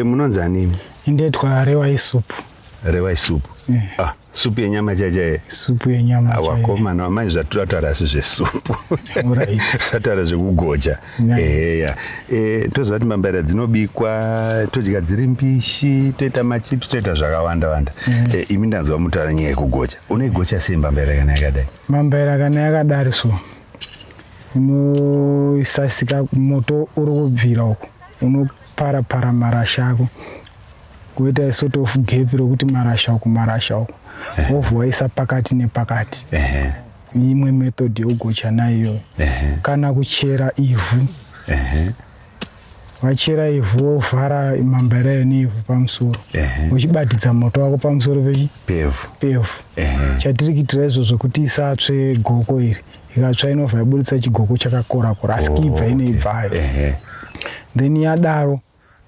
Munonzi ani? Indetwa Rewai Supu. Rewai Supu. Ah, supu yenyama chaichaiye? Supu yenyama chaiyo. Wakomana manje, zvatataura asi zvesupu, zvataura zvekugocha. Eheya, toziva kuti mbambaira dzinobikwa, todya dziri mbishi, toita machips, toita zvakawanda wanda. Imi ndanzwa mutaura nyaya yekugocha. Unoigocha sei mbambaira kana yakadai? Mbambaira kana yakadari so, unosasika moto uri kubvira uku, unoparapara marasha ako, kuita sort of gap rokuti marasha uku, marasha uku, wobva waisa pakati nepakati. Imwe method yekugocha nayo iyoyo. Kana kuchera ivhu. Wachera ivhu, wovhara mambaira ayo neivhu pamusoro, uchibatidza moto wako pamusoro pechi pevhu. Pevhu. Chatiri kuitira izvozvo kuti isatsve goko iri. Ikatsva inobva yaburitsa chigoko chakakora kora, asi kuibva inoibvayo. Then yadaro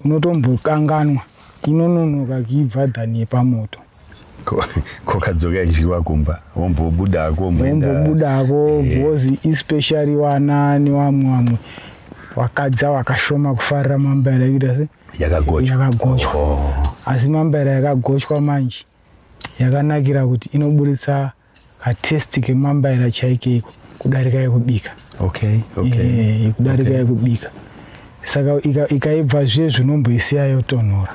unotombokanganwa, inononoka kuibva than yepamoto. Kokadzoka ichidyiwa kumba, wombobudako, womboenda. Wombobudako, because especially vana nevamwe vamwe vakadzi vakashoma kufarira mambaira ekuita se yakagochwa. Yakagochwa. Asi mambaira yakagochwa manje yakanakira kuti inoburitsa kataste kemambaira chaikeiko kudarika yekubika. Kudarika yekubika. Saka ikaibva zviye zvinomboisiya yotonhora,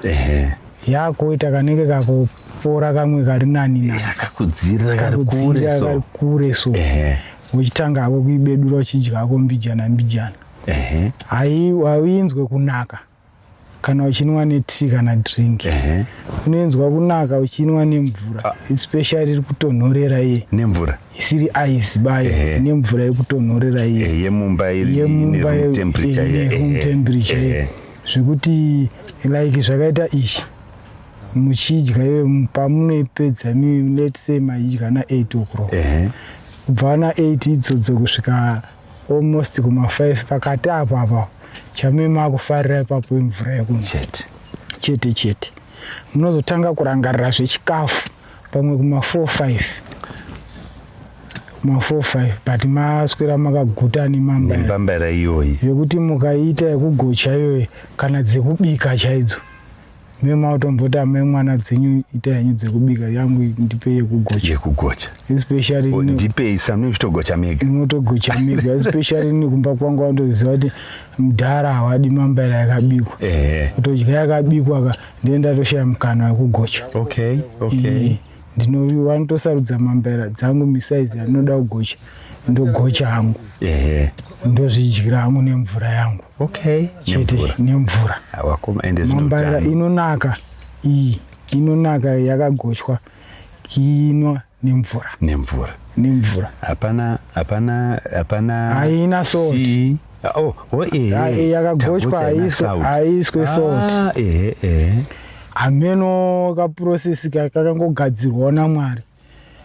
yakuita kanenge kakupora kamwe kari nani nani. Yakakudzirira kari kure. Kakudzirira so kari kure so, uchitanga hako kuibedura, uchidya hako mbijana mbijana. Hauinzwe kunaka kana uchinwa netea kana drink. Unoinzwa kunaka uchinwa nemvura, especially iri kutonhorera iye. Nemvura. Isiri ice bayo. Nemvura iri kutonhorera iye. Yemumba iri yemumba. Room temperature. Room temperature. Zvekuti like zvakaita ichi, muchidya iwe, pamunoipedza, let's say maidya na8 o'clock, kubva na8 idzodzo kusvika almost kuma5 pakati apo apa, chamei makufarira ipapo imvura yekunwa. Chete. Chete chete. Munozotanga kurangarira zvechikafu pamwe kuma4 5, kuma4 5, but maswera makaguta nemamba. Nembambaira iyoyi. Yekuti mukaita yekugocha iyoyi kana dzekubika chaidzo, memautomboti, "Amai, mwana dzenyu ita henyu dzekubika, yangu ndipe yekugocha." Yekugocha. Especially Oh, ndipei samune muchitogocha mega. Unotogocha mega. Especially ni kumba kwangu vandoziva kuti mudhara hawadi mambaira yakabikwa. Kutodya yakabikwa ka, ndiye ndatoshaya mukana wekugocha. Ndino vanotosarudza mambaira dzangu, misaizi yandinoda kugocha, ndogocha hangu, ndozvidyira hangu nemvura yangu. Chete. Nemvura. Nemvura. Wakoma, ende Mambaira zvinotano. inonaka iyi, inonaka yakagochwa, kiinwa nemvura. Nemvura. Nemvura. Hapana, hapana, hapana. Haina salt. Tea. Oh, ehe. Ah, yakagochwa. Tagocha haina salt. Haiswe salt. Ah, ehe ehe Hameno kaprocess kakangogadzirwawo naMwari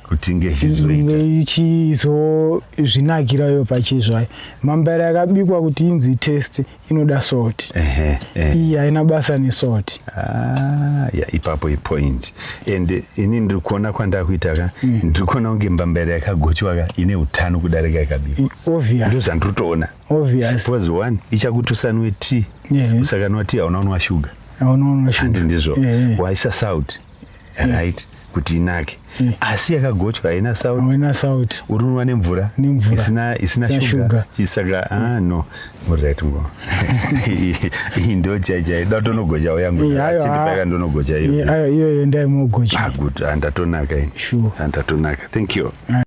kuti inge ichizoita. Ichizozvinakirayo pachizvayo. Mambaira yakabikwa kuti inzi taste inoda salt. ehe ehe Iyi haina basa nesalt. Ah, ya, ipapo ipoint. And ini ndiri kuona kwandakuita ka, ndiri kuona kunge mbambaira yakagochwa ka ine utano kudarika yakabikwa. Obvious. Ndo zvandiri kutoona. Obvious. Because one, ichakuti usanwe tea. Usakanwa tea, hauna unwa shuga. Aunoona. Handi ndizvo? Ehe. Waisa salt, right, kuti inake, asi yakagochwa haina salt. Haina salt. Uri unwa nemvura. Nemvura. Isina Isina shuga. sugar. Saka, ah, no, right, ngo iyi ndo chaichai da tonogochawo yangu. Eh, ayo, Achiti ah. paka ndonogocha iyo. Ayo, iyoyo ndai mogocha. Ah, good. Ah, ndatonaka ini. Sure. Ah, ndatonaka, thank you.